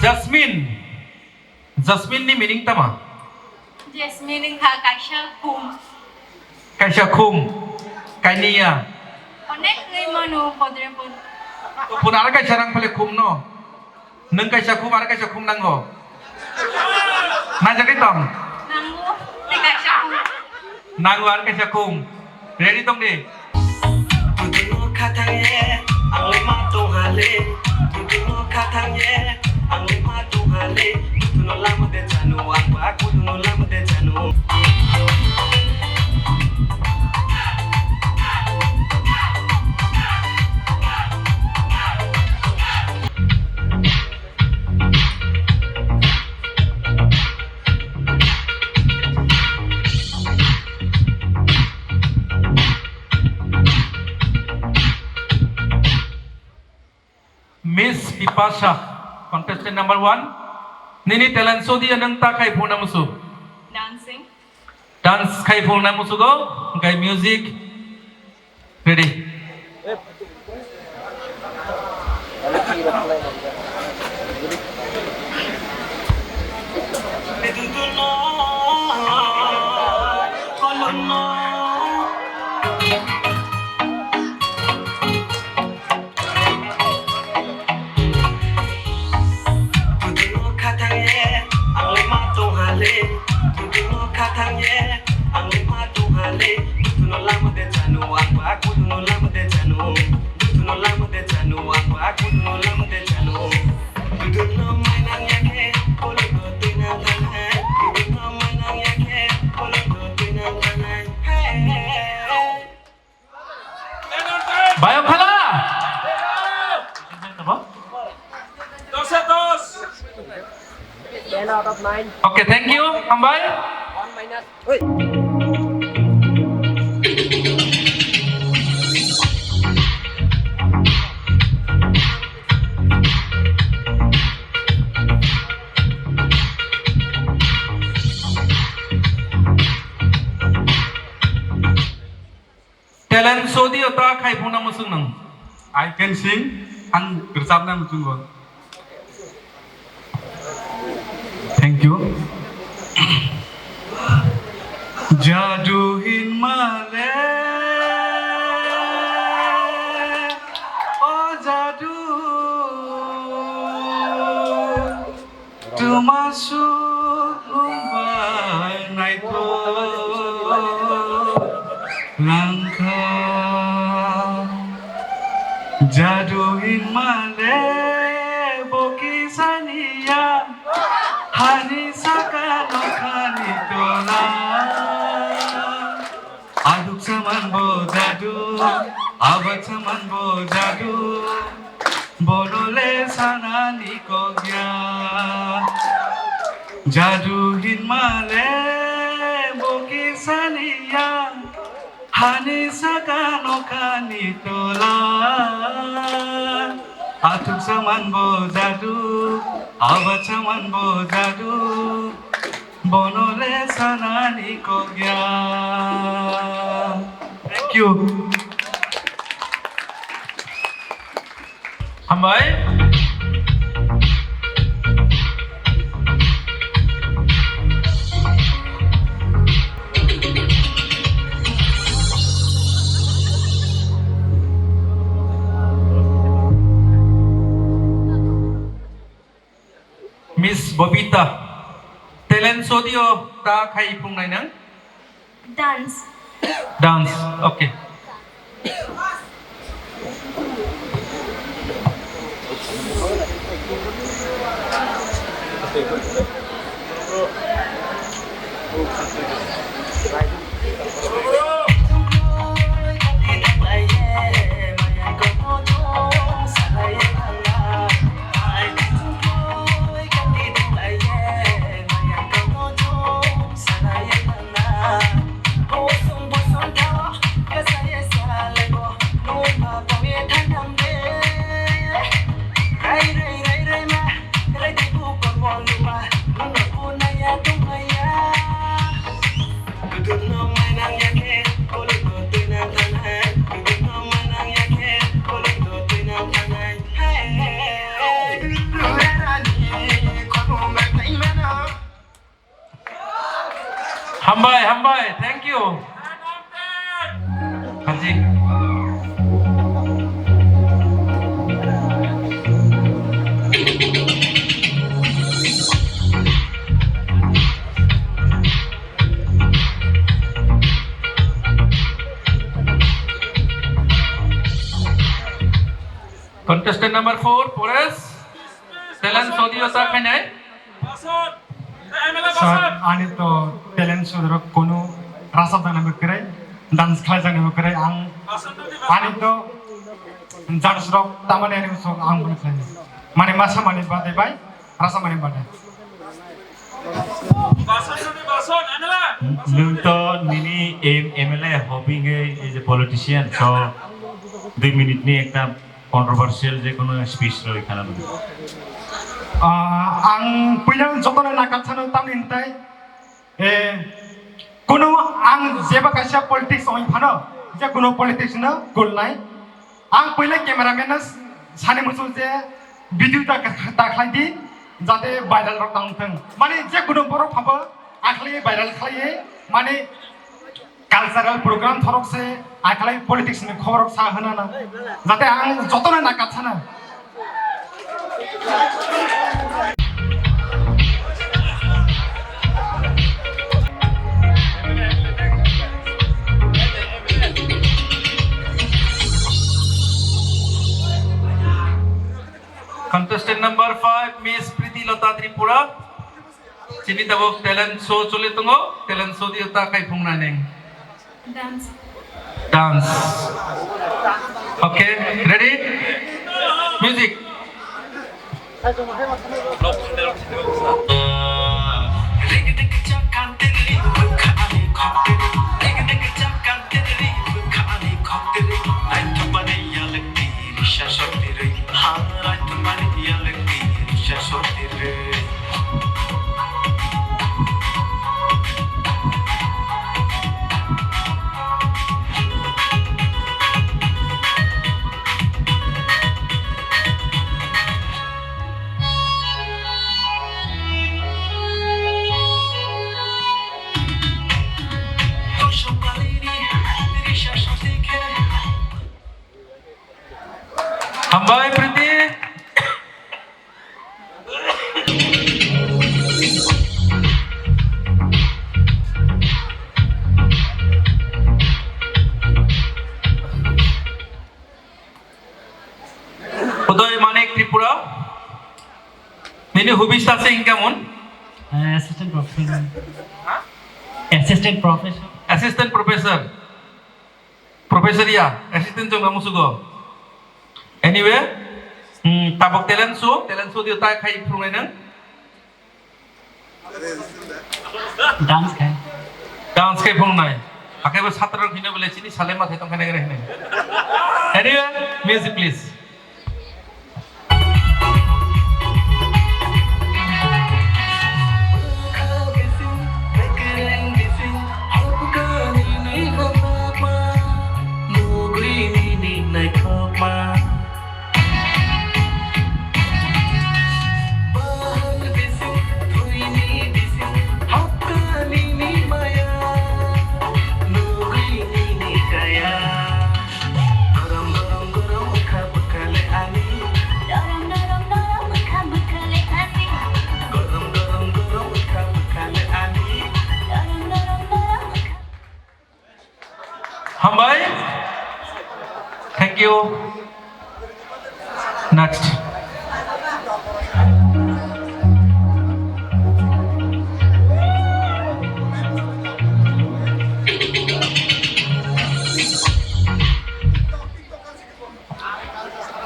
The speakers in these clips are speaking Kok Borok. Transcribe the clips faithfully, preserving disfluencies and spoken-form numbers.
Jasmine. Jasmine ni meaning tama? Jasmine wngkha kaisa khum. Kaisa khum. Kainiya. Onek wngwi mano podre pod. To phone aro kaisa nang phale khum no. Nwng kaisa khum aro kaisa khum nango. Najagwi tong. Nango. Tei kaisa khum. Nango aro kaisa khum. Ready tong di. Budino khathang ye, ang le ma tong ha le. Budino khathang ye, ang le ma tong ha le. Budino lama de chano, ang ba budino lama de chano. Miss Bipasha, contestant number one. Nini talent sodi ya nang ta khai phone musu. Dancing. Dance khai phone musu go, kai music. Ready. Budino khathang ye, ang le ma tong ha le. Budino khathang ye, ang le ma tong ha le. Budino lama de chano, ang ba budino lama de chano. Budino lama de chano, ang ba budino lama de chano. Budino mainang ya khe, kolo do tuinang thanai. Budino mainang ya khe, kolo do tuinang thanai. Hey. Bayo khala. Ten out of nine. Okay, thank you. Hambai. One minus. Oi. Talent sodi o ta khai phone muchung nang. I can sing, ang rwchapna muchungo. Thank you. Jadu hin male, o jadu. Tumasuk wngbai naithok langkha. Jadu hinmale bo kisaniya, hani saka nokhani tola. Aduk saman bo jadu, abad saman bo jadu, bono le sanani kok ya. Jadu hinmale bo kisaniya, hani saka nokhani tola. Aduk saman bo jadu, abad saman bo jadu, bono le sanani kok ya. Thank you. Hambai. Miss Bobita, talent show dio ta khai phungnai nang? Dance. Dance, okay. Haji. Contestant number four, Paresh. Talent show diyo ta khainai. Sir, ani to talent show rok kono rasa jani bo kwrwi, dance khlai jani bo kwrwi. Ang ani to judge rok tamani ani usok ang bo khlai. Mane masa mani bade bai, rasa mani bade. Nwng to nini M-, M L A hobby nge is a politician, so dui minute ni ekta controversial je kono speech roi khana bo. Ah, ang puila jotono nakatsano tamni hintai, eh, kono ang jeba kaisa politics oi phano, je kono politics no kulnai. Ang puila cameraman no sani muchung je video ta, ta khlai di, jate viral rok tang thung. Mane je kono borok phabo akhli viral khlai, mane cultural program thorok se, akhli politics ni khobor sa hwnana. Jate ang jotono nakatsana. Contestant number five, Miss Priti Lota Tripura. Chini tabuk talent show choli tongo, talent show diyo ta khai phung nai neng. Dance. Dance. Okay, ready? Music. Hambai Priti. Udoy Manik Tripura. Nini hobbies ta se hingka mun? Eh, assistant professor. Assistant professor. Assistant professor. Professor ya, assistant jong kamu sugo. Anyway, hmm, tabok talent show, talent show diyo ta khai phunai nang. Dance khai. Dance khai phungnai. Hakai bo satra rok hino bole chini sale ma khai tong khai nai hinai. Anyway, music please. Hambai. Thank you. Next.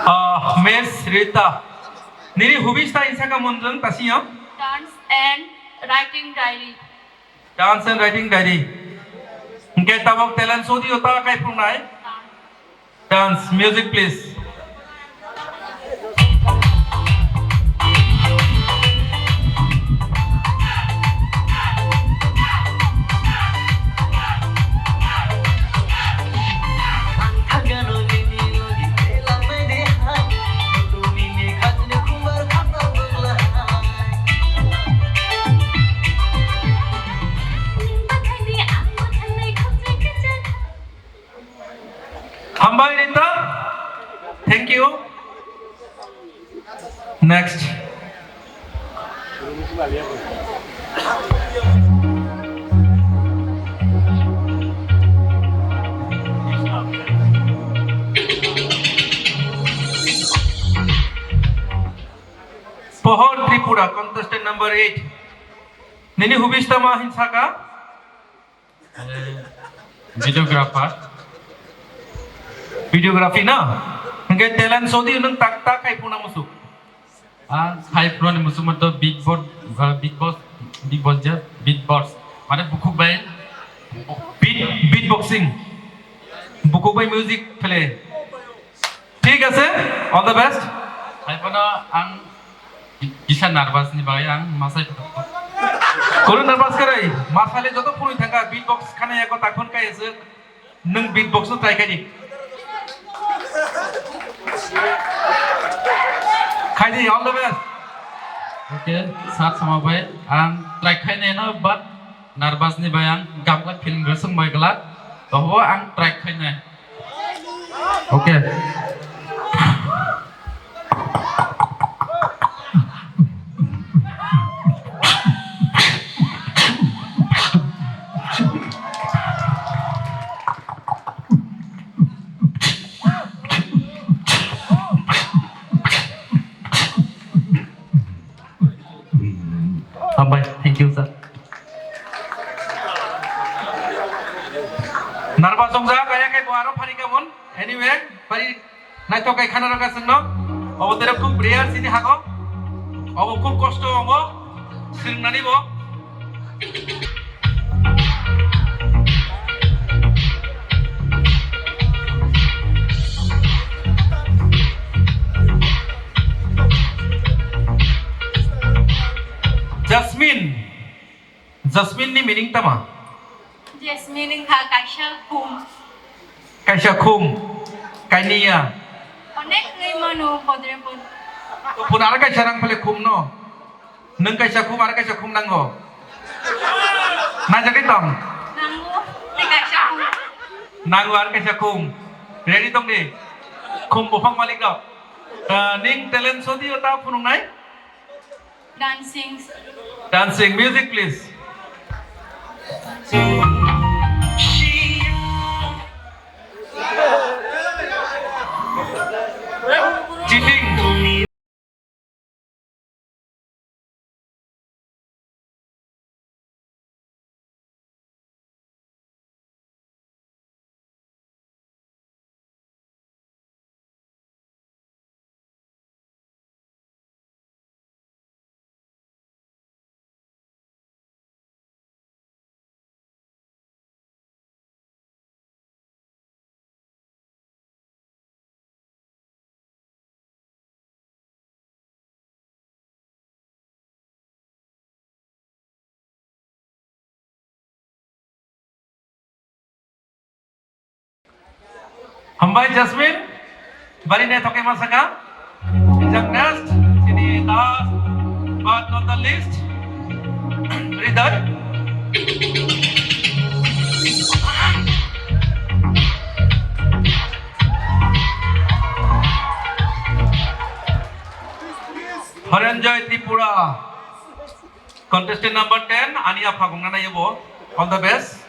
Ah, Miss Rita. Nini hobbies ta insaka munjung tasiyo? Dance and writing diary. Dance and writing diary. Hingke tabok talent show diyo ta kai phungnai. Dance, music please. Thank you. Next. Pohor Tripura, contestant number eight. Nini hobbies tamo hinsaka? Eh, videographer. Videography na? Hingke talent sodi nung tak tak kai puna musuk. Ah, hai purani musuk mato big board, ah, big boss, big boss ja, big boss. Mane bukhuk bai. Beat, beatboxing. Bukhuk bai music play. Thik ase, all the best. Hai phano ang kisa nervous ni bagwi ang masai. Kono nervous kwrwi, masale joto phunui thangkha, beatbox khana yago takhon kai ase, nwng beatbox no try khai di. Khai di, all the best. Okay, sir sama bai, ang try khai nai no, but nervous ni bai ang gamla feeling resung bai gala, tobo ang try khai nai. Okay. Hambai, thank you, sir. Nervous wngjak, kaya khe bo aro phari kamon. Anyway, phari naithok kai khana rwkha chwngno. Obo tere khub rare chini hago. Obo khub kosto wngo. Swrwngnani bo. Jasmine. Jasmine ni meaning tama? Jasmine wngkha kaisa khum. Kaisa khum, kainiya. Onek wngwi mano bodre bod. Pun ara kaisa nang phale khum no. Nwng kaisa khum, ara kaisa khum nango. Nangjagwi tong? Nango, tei kaisa khum. Nango, ara kaisa khum. Ready tong di? Khum buphang malik rok. Ah, ning talent sodi o ta phunuknai? Dancing. Dancing, music please. Cheating. Hambai Jasmine, bari naithok khe ma saka. Ijak next, sini last but not the least, Hriday. Horenjoy Tripura, contestant number ten, ani apha gongna naiyo bo. All the best.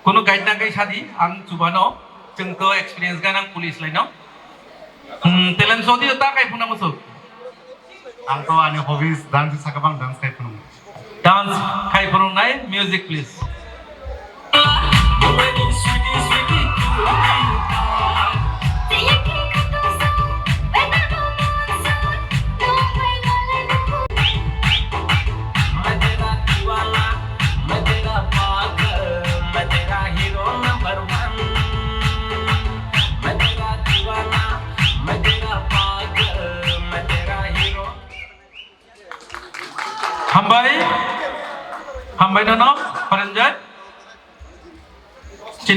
Kuno guide nangkhe sadi, ang chubano, chwng to experience ganang police laino. Hmm, talent show dio ta kai phuna musuk. Ang to ani hobbies dance saka bang dance kai phunu. Dance khai phunuknai, music please. Hambai, hambai nono, Horenjoy.